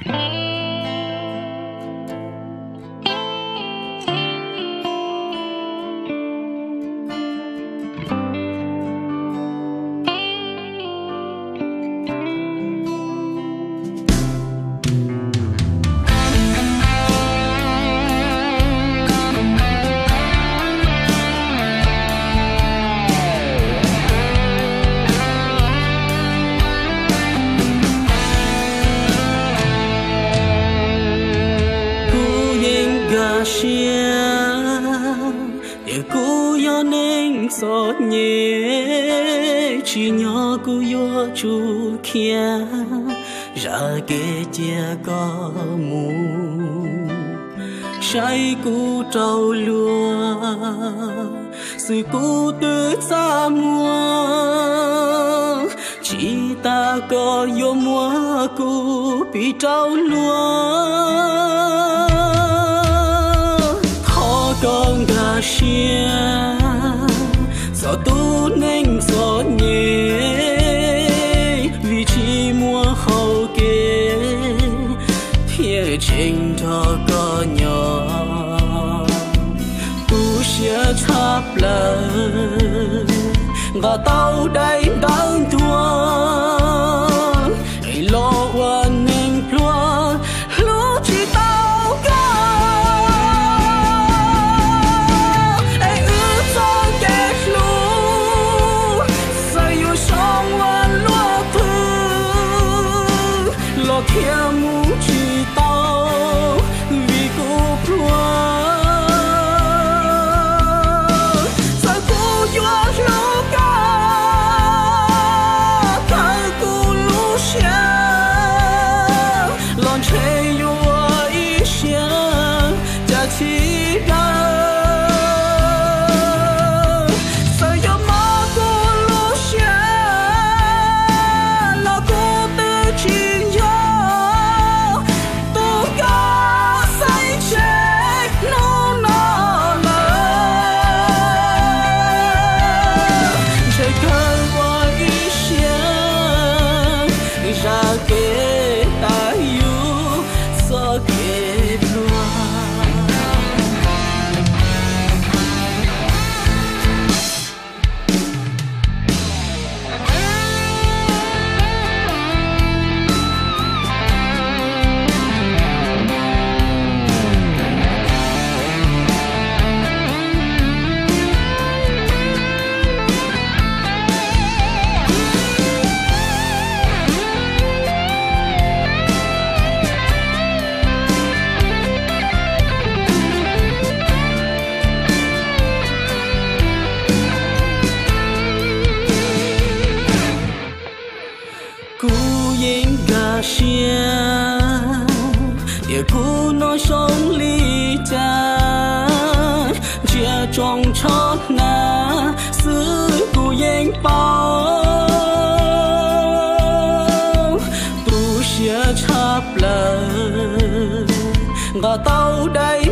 Kuv yeej nkag siab tias kuv yog neeg txom nyem, tsim nyog kuv yuav tsum khiav zam kev cia koj mus saib kuv rau luag. Xwb kuv twb txaj muag, tsis tas koj yuav muab kuv pib rau luag. Thov koj nkag siab txog tus neeg txom nyem, vim tsis muaj hau kev thiaj tseem nrog koj nyob. Tu siab tshaj plaws nqa tau daim ntawv ntuag los ua neeg pluag hlub tsis tau koj. Es wb txoj kev hlub txawm yuav zoo ua luaj twg los thiaj mus tsis tau, vim kuv pluag. Txawm kuv yuav hlub koj kawg kuv lub siab los ntshe yuav ua ib siab cas tsis daws. Txawm yuav mob kuv lub siab los kuv twb tsis yog tus koj xaiv tseg hnub no lawm. Ntshe kawg ua ib siab zam kev tas yus txoj kev pluag. Kuv yeej nkag siab tias kuv no zoo li cas, ntsia tsoo tsho hnav xwb kuv yeej paub. Tu siab tshaj plaws nqa tau daim